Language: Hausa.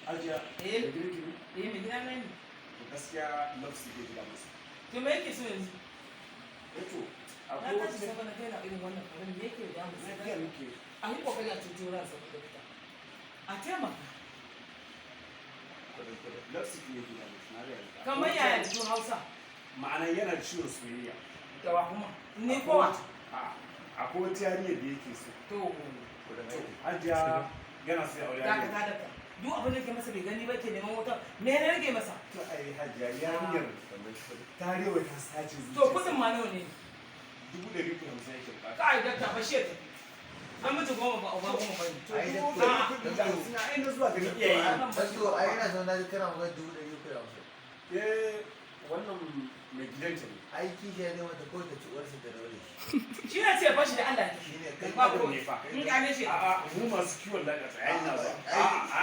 Hajiya, Eh. da girki ne? Eh, mai gida na ne. To, gaskiya nafsi ke gida musu. To, me yake so yanzu? Eh to, Na akwai tashi wata saboda na kai na irin wannan farin, me yake da mu? Na gaya miki. A yi kokari a ceto ransa da fita. A taimaka. Nafsi ke gida musu, na gaya miki. Kamar yaya jikin Hausa? Ma'ana yana ciwon soyayya. Da wa kuma? Ni kowa? A akwai wata yarinyar da yake so. To, To, Hajiya, yana so ya aure dakata, yarinyar. dakata. Duk abin da ke masa bai gani ba ke neman wata. Me na rage masa? To ai Hajiya, yarinyar ta rewa ta sace zuciya. To, kuɗin ma nawa ne? 350,000 yake bukata. Kai dakta, ba shi ya tafi. Namiji 10 ba uba 10 ba ne. Ai, Dubu dakta, ɗari uku da hamsin, ai na zuwa garin iyaye. Wasu ai ina son na ji kana magana 350,000. Eh, wannan mai gidanta ne. Ai kishiya ne wata ko ta ci uwarsa ta daure shi. Shi ne ce bashi da Allah ya tafi. Shi ne kai. Ba ko Ne fa. in ƙane shi. A'a, mu masu kiwon lafiya, tsaya ina zuwa. Ai. A'a.